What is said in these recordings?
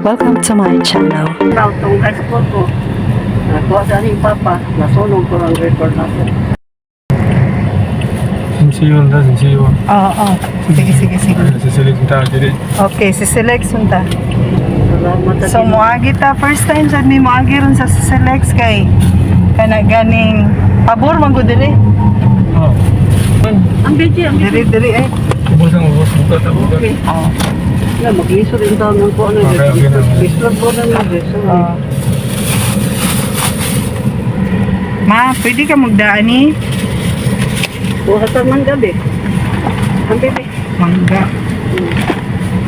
Welcome to my channel. Proud tong high school ko. Nakuha sa aning papa, nasunog ko ang record natin. Siyon ta, siyon. Oo, oh, sige, sige, sige. Sisilig ta dili. Okay, si Selex ta. Salamat sa So Ginoo. moagi ta, first time sad mi moagi ron sa Selex kay kana ganing pabor man gud diri. Oh. Ang busy, ang busy. Diri diri eh. Ubos ang ubos, bukat ang bukat. Okay. Oh. Na, mag-lisod rin taon ng kuha na. Okay, okay na. Lisod po na ng lisod. Oh. Ma, pwede ka magdaan ni? Bukas ang manggabi. Ang bibi. Mangga.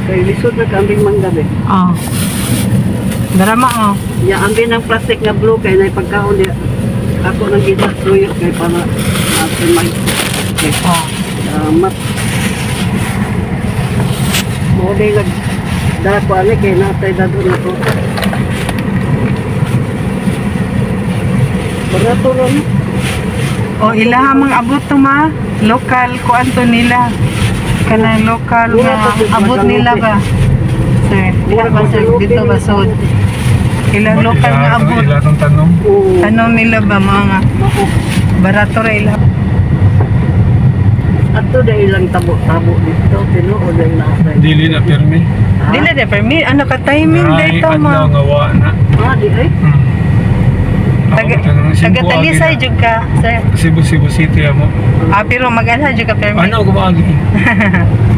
Kay lisod na kambing manggabi. Oh. Darama oh. Ya, ambi ng plastic nga blue kay nay pagkaon di ako nang gita tuyo kay para atin may. Okay. Oh. Salamat. Mo di nag dala ko ani kay natay dadon na ko. Barato ron. Oh, ilaha mang abot to, ma. Local kuan to nila. Kanang local Mura nga to, sis, abot nila ba? Sir, diha ba sir dito ba sud? Ilang local nga abot. Ila tong tanong. Oo. Tanong nila ba mga Mao. barato ra ila. Ato dahil lang tabo-tabo dito, tinuod lang natay. Dili na pirmi. Ha? Dili de permit ano ka timing Ay, dito adlaw ma. nga wa na. Ah, di ay. Taga taga Talisay jud ka, sir. Cebu, Cebu City amo. Ah, pero mag-anha jud ka permit. Ano gumaagi?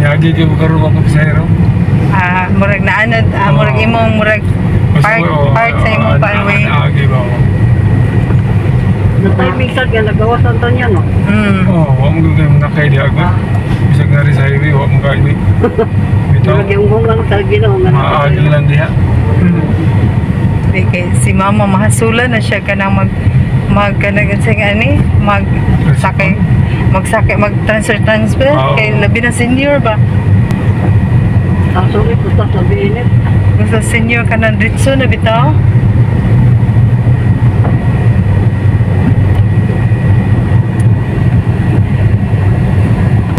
Yagi kay karon ako pasahero. Ah, murag naanad, ah, murag Oo. imong murag part part sa imong palway. Agi ba ako? Na-timing sad nga nagawas ang niya no. Oh, wa mo gyud nakay di ako. Bisag na rin sa highway, wa mo kaili. Bitaw. Murag yung hungang sa Ginoo nga Maagi lang diha. Di kay si mama mahasula na siya kanang mag mag kanang sa ani mag sakay magsakay mag transfer transfer Oo. kay labi na senior ba. Ah, sorry, puta sa init. Basta senior ka na dritso na bitaw.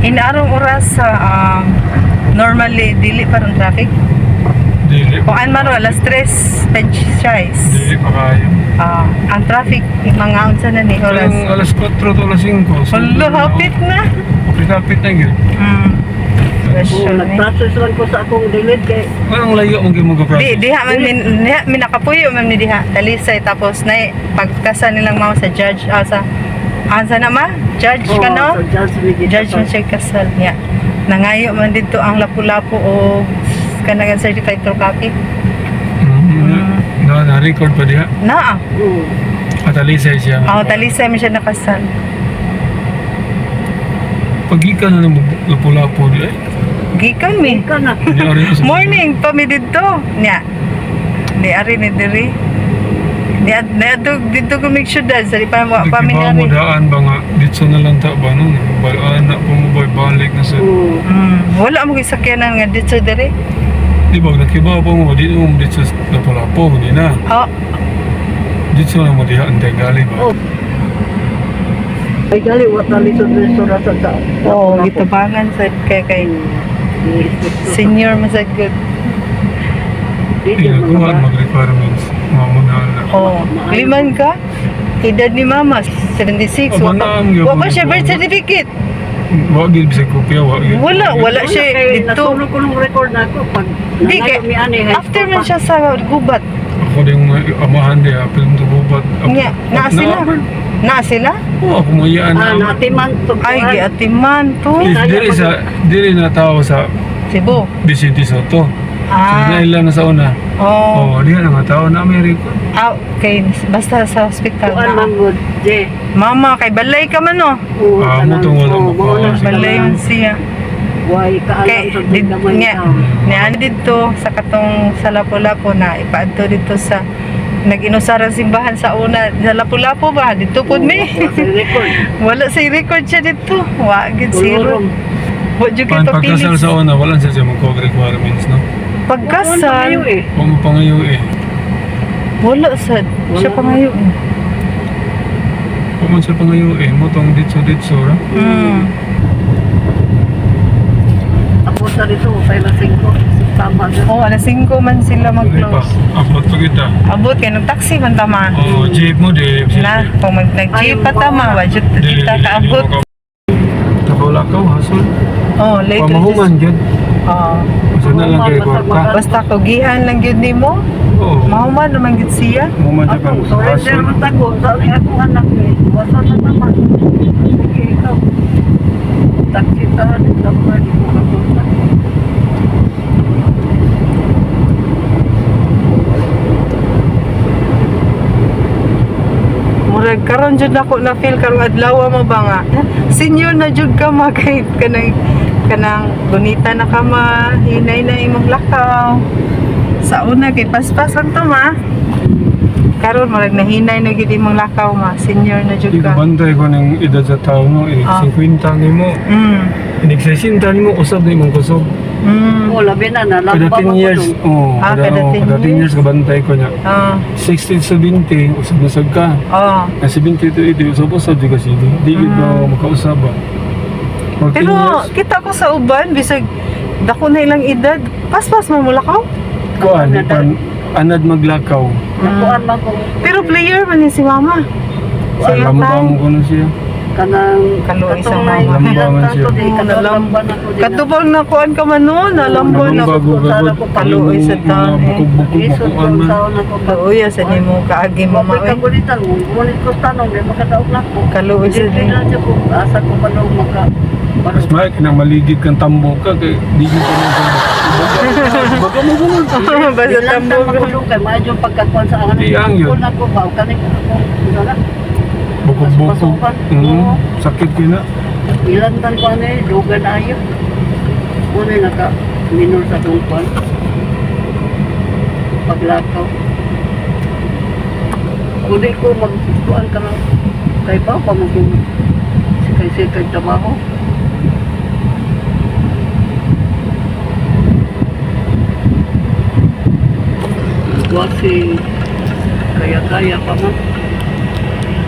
Inaarong oras sa normally dili pa ron traffic. Dili. Kung an man ro, alas 3 penchais. Dili pa kayo. Ah, ang traffic mga unsa na ni oras. Ang alas 4 to alas 5. So, Hala, hapit na. Hapit na gyud. Oo, Question eh. nag-process lang ko sa akong delete kay Anong layo mong gimo Di diha man min diha mi nakapuyo man ni diha Talisay, tapos na pagkasa nilang mama sa judge, ah, sa asa na ma judge ka no, sa judge ni kita. judge man siya kasal niya, nangayo man dito ang lapu-lapu o kanang certified true copy. Na na record pa diha. Na. Oo. At alisay siya. Oh, Talisay man siya nakasal. Pagikan na ng lapu-lapu di ay. Gikan mi Ika na. Di ari ko sa- morning pa mi didto niya di ari ni diri ni ad ni didto ko make sure dad sa di pa mo pa mi Nagkibaw mo ari. daan ba nga dito na lang ta ba no? Balaan na po mo ba balik na sa Oo. Wala mo gisakyanan nga didto diri. Di ba nagkibaw po mo dito mo dito sa lapu-lapu hindi na. Oh. Dito na mo diha ang gali ba. Oh. Ay gali wa ta lisod lisod ra sa sa. Oo, oh, gitabangan sa kay kay senior man sa good. Di Di jud na kuha mga mag requirements. Mga muna na. Oh, liman ka? Edad ni mama 76. Oh, Wa pa, manang gyud wa pa mo siya ni birth kuha. certificate. Wa gid bisag kopya wa gid. Wala, wala siya kay dito. Nasunog ko nung record na ako pag Di kay nangayo mi ani high after school man pa. siya sa gubat. Ako din mga amahan diha film to gubat. Nya, naa sila. Naa sila? Oh, ako mo iyaan Ah, na. natiman to. Ay, giatiman to. Eh, dili sa dili na tao sa Cebu. Vicente Soto. So, Ah. na na sa una. Oh. Oh, diha na nga tao na Amerika. Ah, okay, basta sa hospital Kuan na. man gud, je. Mama, kay balay ka man oh. Oo, Ah, mo tanan. tong wala Oo, mo mao na pa. Balay man siya. Way kaalam Kay sa did, gamay niya, tao. niya dito sa katong sa Lapu-Lapu na ipaadto dito sa nag-inusara simbahan sa una sa Lapu-Lapu ba dito pud mi. Oo, wala sa record. Wala sa record siya dito, wa gid zero. Kolorom. Wa jud kay Pan pagkasal papilis. sa una, wala siya magkuha requirements, no? Pagkasal Wala pa eh. Huwag mo pangayo eh. Wala sad siya Wala. pangayo. Huwag mo siya pangayo eh. Mo tong ditso-ditso, ra? Mm. Tapos na dito, sa alas 5. Sama na. Oh, alas 5 man sila Dili pa. mag-close. Abot pa kita. Abot kay nag taxi man tama. Oh, jeep mo di. Na, kung mag nag-jeep pa tama, wa jud Dili, kita dili, kaabot. dili mo Lakaw-lakaw, hasol. Oh, late Pamahuman gyud. Oh. Basta na lang kay Mahuman, basta kwarta. Basta kugihan lang gyud nimo. Oo. Mahuman naman gyud siya. Mahuman siya Ako, kang surrender hasol. man ako. Sabi ako anak eh. Wasa na naman. Sige, ikaw. Taxi ta, dito pa, di ko kapunta. Murag karon jud ako na feel karong adlaw mo ba nga. Senior na jud ka ma kahit kanang kanang bonita na ka ma, hinay na imong lakaw. Sa una kay paspas lang to ma. Karon murag nahinay na gid imong lakaw ma, senior na jud Di ko ka. bantay ko ng edad sa tao no. Inig 50 nimo. Inig 60 nimo usab na imong kusog. Oh, labi na, Kada nalamba 10 ko years, dun. oh, Ah, kada kada, oh, 10 kada 10 years kabantay ko niya. 60 to 70, usab na sad ka. Na 70 to 80, usab usab di ka sige. Di gid ba makausab ba? Mag 10 Pero years, kita ko sa uban bisag dako na ilang edad, paspas man mo lakaw. kuan, di pa anad maglakaw. Nakuan man ko. Pero player man ni si mama. Sa iyang Lambang time. ko na siya. Kanang Kaluoy sa katong mama. Lambangan siya. Lambangan ako din. Katubang na kuan ka man noon, nalambon na Nalambag ko Sana gagod. ko Kaluoy sa taon, Mga eh. bukog-bukog, Isod makuan ko man. taon ako. Kaluoy sa nimo kaagi mama Mapoy oy. kagulitan mo. Ngunit ko tanong, di makadaog na ko. Kaluoy sa Di nimo. na siya kung asa ko pa daw maka. Mas may kinang maligid kang tambo ka kay di gid ka nang baga mo gud. Basta Bilang tambog. makulong kay maadyo pagkakuan sa angan. Di ang yun. Kung ako ba kani ako wala. Bukog-bukog. Sakit kina. Ilan tan ko ani dugan ayo. Muna naka minor sa tungkol. Paglakaw. Kundi ko magkuan ka lang. Kay pa pa mo sikay-sikay trabaho. Wasi kaya-kaya pa man.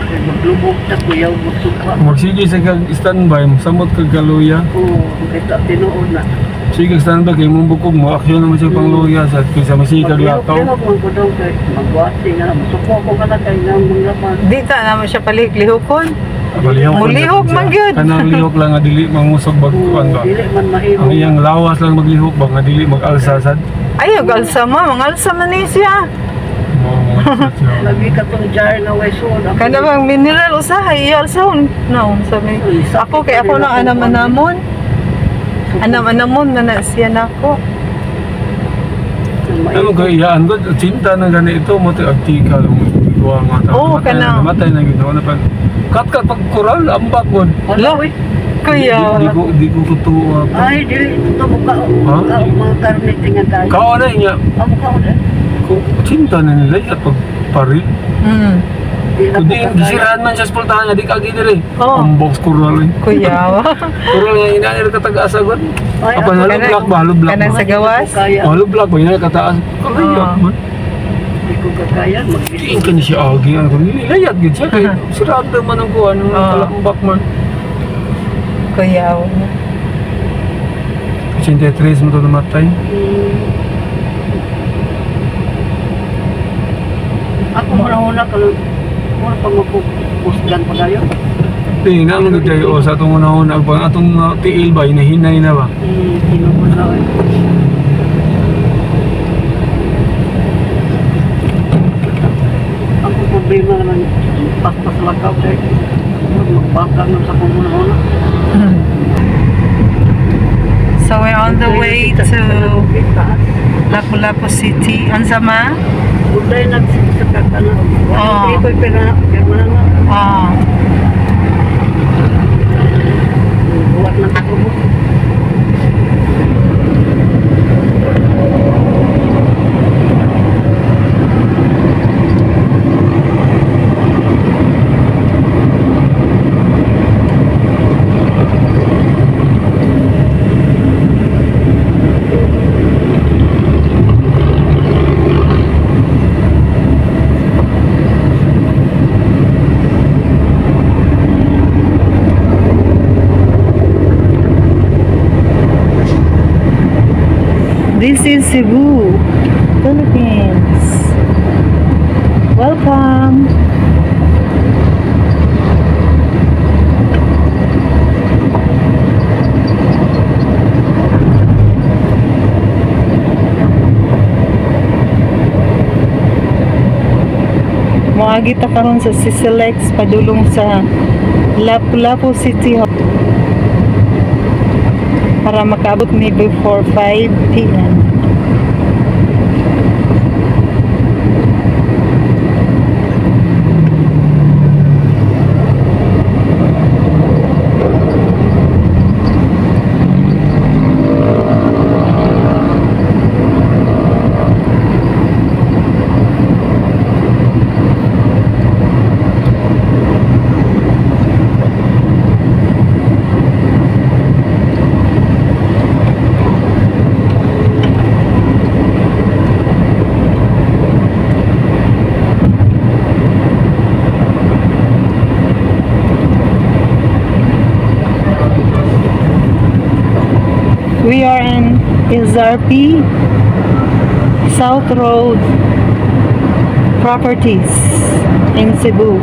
Kay maglubog ta kuyaw magsuka. Magsige sa kag standby, samot kag kaluya. Oo, kita tinuod na. Sige standby kay mong bukog mo aksyon naman siya pang luya sa kaysa masige kag lakaw. Maglihok man ko daw kay magwasi nga masuko ko ka na kay nang mga pan. Di ta naman siya paliklihokon. Malihok Mulihok man gyud. Kanang lihok lang nga dili mangusog bag kuan ba. Dili man mahimo. Ang iyang lawas lang maglihok ba nga dili mag-alsa sad. Ayaw, galsa ma, mangalsa man ni siya. Mo mo siya. Lagi ka tong jar nga way suod. Ako- Kana bang mineral usahay, iya alsahon. No, sabi. Ako kay ako na anam-anamon. Anam-anamon man na siya nako. Ano kay iyaan ko cinta na gani ito mo ti agtika mo kuha nga ta. Oo, Matay na kanang- matay na gyud na pa. Kat kat pag koral ambak mo. Wala, Lo. uy. Kuya. Di ko tuwa. Ay, dili ito mo ka Ha? ka mga karne tinga kayo. Kao na niya. Amo ka ulit. Ko cinta na nila at pag paril. Di na Kundi ko kakaya. gisirahan man siya sa pultahan nga di ka diri. Oo. Ang box koral eh. Kuya. Koral nga ina nila katag-asa gud. Ay, Apan ako- halo black ba halo black. Kanang ba? sa gawas. Di ko kaya. Halo black ba ina kataas. Kalayak Oo. man. Di ko kakaya. Tiin ka ni siya agi ang kung nilayat gid siya kay sirado man ang kuan ang Oo. kalambak man. Kuya. 83 mo to namatay. Ako muna una ka lang. Muna pa mapupusgan pa kayo. Di na mo gid kayo sa atong una-una pag atong tiil ba hinahinay na ba. Tinuod na eh. Ang problema naman, paspas lakaw kay magbaka nun sa kumuna-una. So we're on the way to Lapu-Lapu City. Unsa ma? Uday nagsisaka ka na. Oo. Wala ko'y pera, pirma na. Oh. Buhat na ako. Cebu, Philippines. Welcome! Moagi ta karon sa CCLEX padulong sa Lapu-Lapu City Hall para makaabot mi before 5 p.m. We are in SRP South Road Properties in Cebu,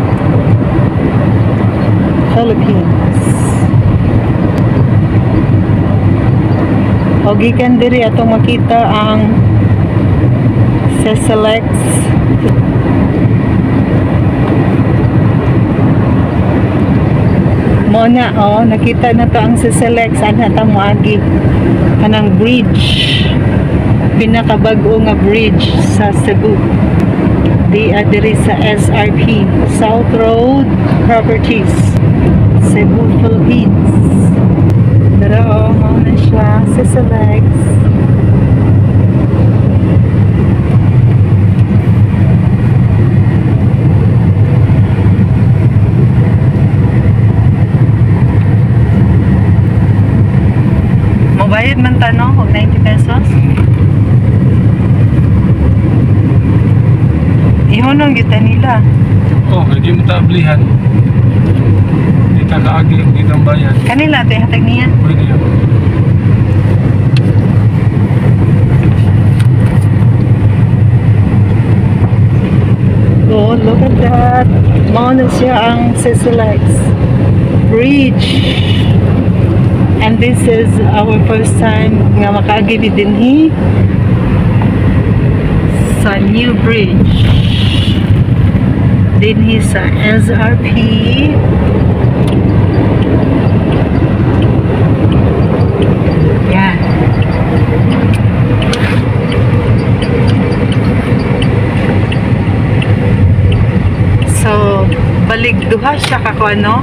Philippines. O gikan diri atong makita ang CCLEX. Mo na, oh, nakita na to ang CCLEX. Ana ta moagi kanang bridge, pinakabag-o nga bridge sa Cebu, di diri sa SRP South Road Properties, Cebu, Philippines. Pero oh, mao na siya, CCLEX. Mobayad man ta, no, og 90 pesos. Ihunong gyud ta nila. Oh, hindi mo taablihan. Di ta kaagi, di ta bayad. Kanila to ihatag niya. Pwede yan. Oh, look at that. Mao na siya ang CCLEX Bridge. And this is our first time nga makaagi mi dinhi sa new bridge. Dinhi sa SRP. Yan. So, balik duha siya ka no?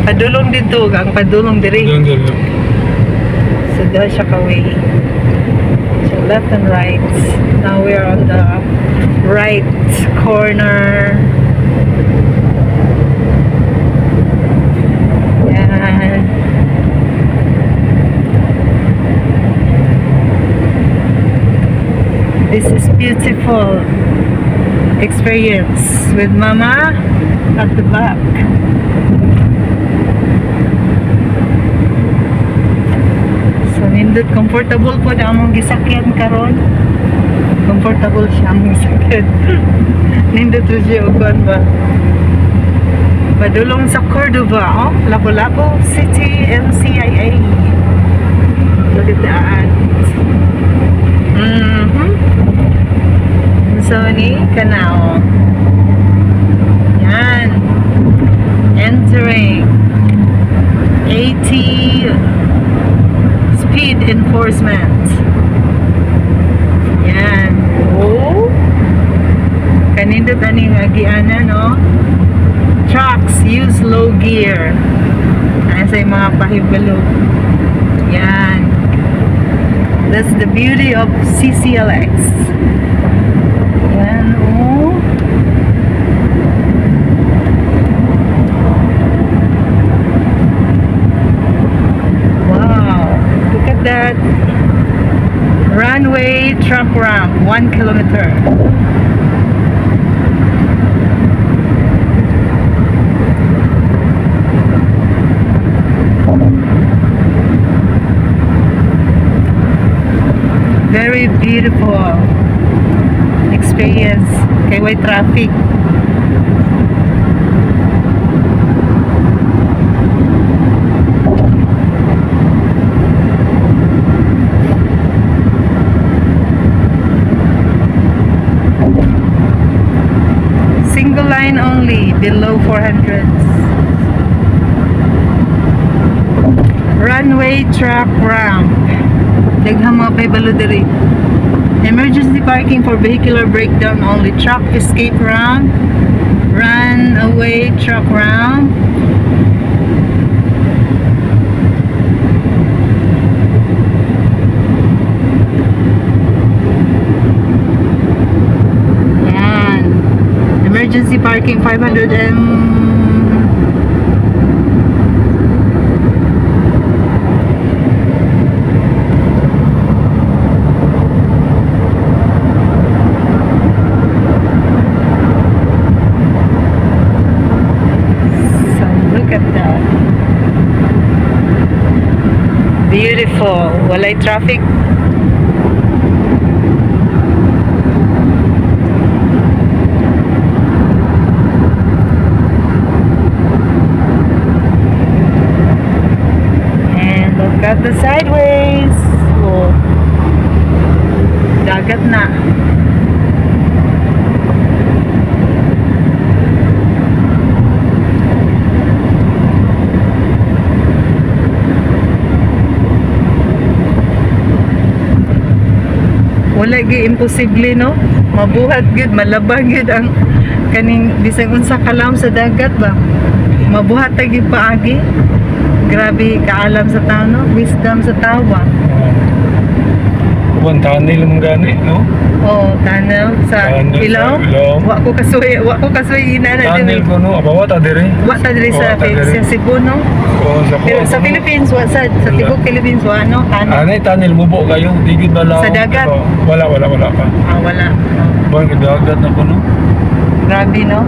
Padulong dito, ang padulong diri. Doon, doon, doon. So, duha siya ka way. So, left and right. Now we are on the right corner. Yan. This is beautiful experience with Mama at the back. So nindot, comfortable po na among gisakyan karon. Comfortable siya among gisakyan. Nindot ro siya og kuan ba. Padulong sa Cordova, oh, Lapu-Lapu City, MCIA. Look at that. So ni kanao. Yan. Entering 80 speed enforcement. Yan. Oh. Kanindot aning agiana, no? Trucks use low gear. Ay sa mga pahibalo. Yan. That's the beauty of CCLX. Yan, oh. Wow. Look at that. Runway truck ramp, 1 kilometer. Very Beautiful experience. Kay way traffic. Single line only, below 400. Runway truck ramp. Daghang mga pahibalo diri. Emergency parking for vehicular breakdown only. Truck escape ramp. Run away truck ramp. Yan. Emergency parking 500 M. So look at that. Beautiful. Walay traffic. And look at the sideways. Oh. Dagat na. Wala gyud imposible, no? Mabuhat gyud, malabang gyud ang kaning bisag unsa kalam sa dagat ba. Mabuhat ta gyud paagi. Grabe kaalam sa tao, no? Wisdom sa tao ba. Uban, tunnel mong gani, no? Oh, tunnel sa Tunnel sa Ilaw. Ilaw. Wa ko kasuy ina na Tunnel diri. ko, no? Abawa ta dire. Wa ta diri sa Wa ta diri. sa Cebu, no? Oo, sa Pero kuwan, sa no? Philippines wa sa Wala. tibok Philippines wa, no? Tunnel. Anay, tunnel mubo kayo. Di gid ba Sa dagat? Pero wala, wala, wala pa. Ah, wala. Uban, dagat na ko, no? Grabe, no?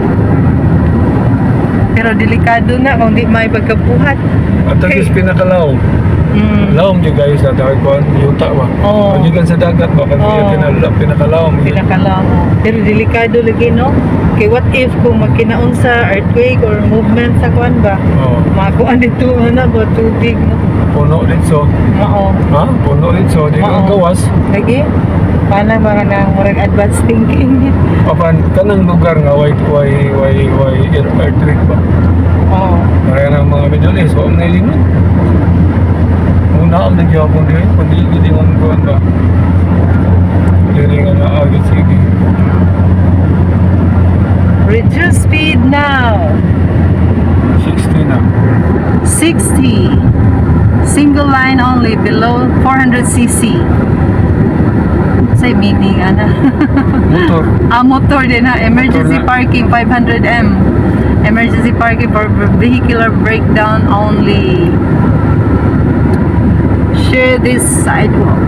Pero delikado na kung di may pagkabuhat. At least pinakalaw. Lawom jud kayo sa dagat kuan, yuta ba? Oo. Pag sa dagat ba, kan Oo. Pinakalawom. Pinakalaw. Pero delikado lagi, no? Kay what if kung magkinaon sa earthquake or movement sa kuan ba? Oo. Makuan dito na ba tubig, no? Puno dito. Mao. Ha? Puno dito. Di Oo. ka gawas. Lagi? Paano ba na murag advanced thinking? Apan kanang lugar nga way earthquake ba? Oo. Kaya ng mga Middle East, wa man nailingon. Una ang nagyapon diri, kundi gid ingon kuan ba. Diri nga naagit sige. Reduce speed now. 60 na. 60. Single line only below 400 cc. Say meaning ana. Motor. Ah, motor din ha. Emergency Motor na. parking 500 M. Emergency parking for vehicular breakdown only. Share this sidewalk.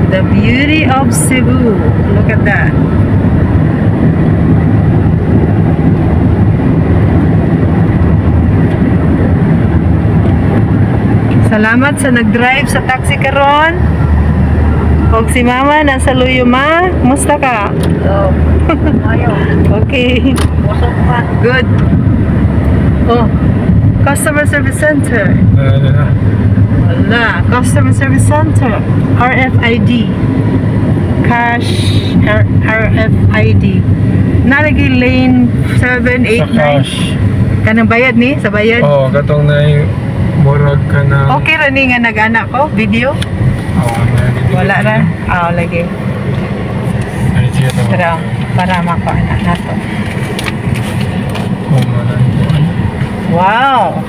The beauty of Cebu. Look at that. Salamat sa nag-drive sa taxi karon. Og si Mama nasa luyo, ma. Musta ka? So, ayaw. Okay. Busog pa. Good. Oh, customer service center. Na, na, na. Wala. Customer service center. RFID. Cash RFID. Nalagay lane 7, 8, Sa 9. cash. Kanang bayad ni? Sa bayad? Oh, katong nay murag ka na. Okay ra ni nga nag-anak ko? Video? Oh, Wala ra? Ah, lagi. Ay, siya tama. Pero para makuha na nato. Oh, wala. Wow!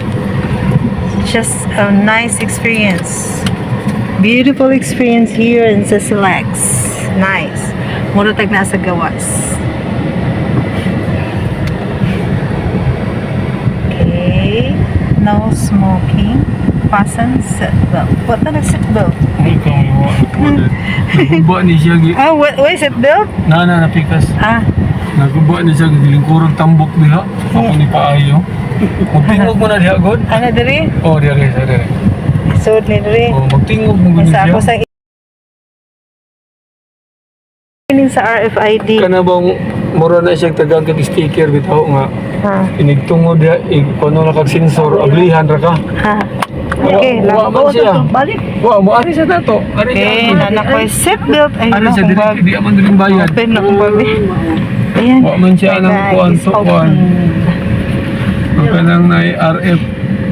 Just a nice experience. Beautiful experience here in CECILEX. Nice. Mura tag nasa gawas. Okay. No smoking. Fasten seatbelt. What na seatbelt? Ay, ikaw mo. Naguba ni siya. Ah, what, why seatbelt? Na, na, napikas. Ah, Naguba ni siya gilingkurang tambok diha. Ako ni paayo. Magtingog mo na diha god. Ano diri? Oh, diha diha siya diha. Sud ni diri. Oh, magtingog mo gud Sa siya. ako sa ining sa RFID. Kana bang mura na siya tagang kag sticker bitaw nga Ha. inigtungod diha ig kuno na kag sensor ablihan ra ka. Ha. Okay, Wa lang. man siya. Balik. Wa mo ari siya nato. Ari siya. Okay, nana ko yung seatbelt. Ay, Ari na siya akong dili bag. di man diling bayad. Open na akong bag. Ayan. Wa man siya My nang bag kuan is to kuan. open. Ang kanang na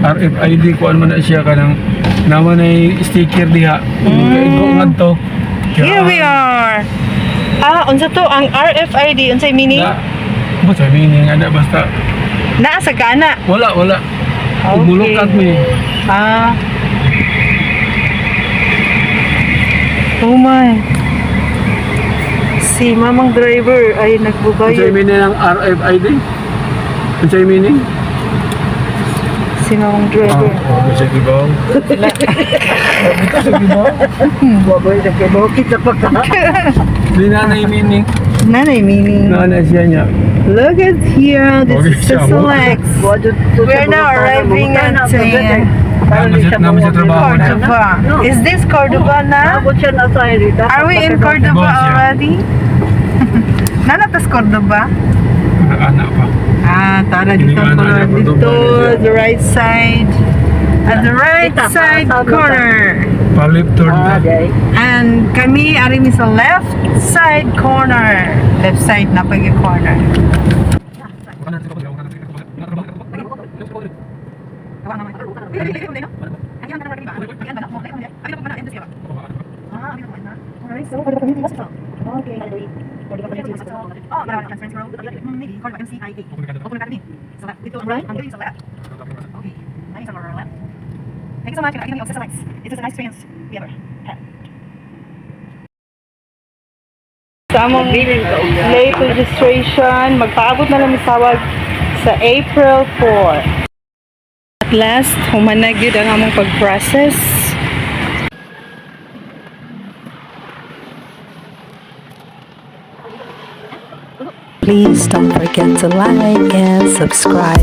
RFID kuan man na siya kanang naman ay sticker diha. Igo ngadto. Here we are. Ah, unsa to ang RFID unsay meaning? Na, ba sa meaning ana basta Naa sa kana. wala wala. Okay. Umulukat mi. Ah. Oh my. Si mamang driver ay Unsay nagbubayad. meaning ng RFID? Unsay meaning? Si mamang driver. Oh, bisa gibaw. Bisa gibaw. Waboy na kay bukit na pagka. Di na na meaning. Nanay meaning. Na na siya niya. Look at here, this Okay, is siya mo. Silex. We are now arriving at Naman siya trabaho na. Cordova. Is this Cordova na? Abot siya na sa irita. Are we in Cordova Boss, yeah. already? Nanatas Cordova? Ana pa. Ah, tara dito Hindi ang nga color. na, Dito, Cordova. the right side. At the right Kita, side saan mo corner. Palip turn Ah, na. day. And kami ari mi sa left side corner. Left side na pag corner. Thank you so much. It was a nice experience we ever had. Sa among late registration, magpaabot na lang mi tawag sa April 4. At last, humanag yun ang among pag-process. Please don't forget to like and subscribe.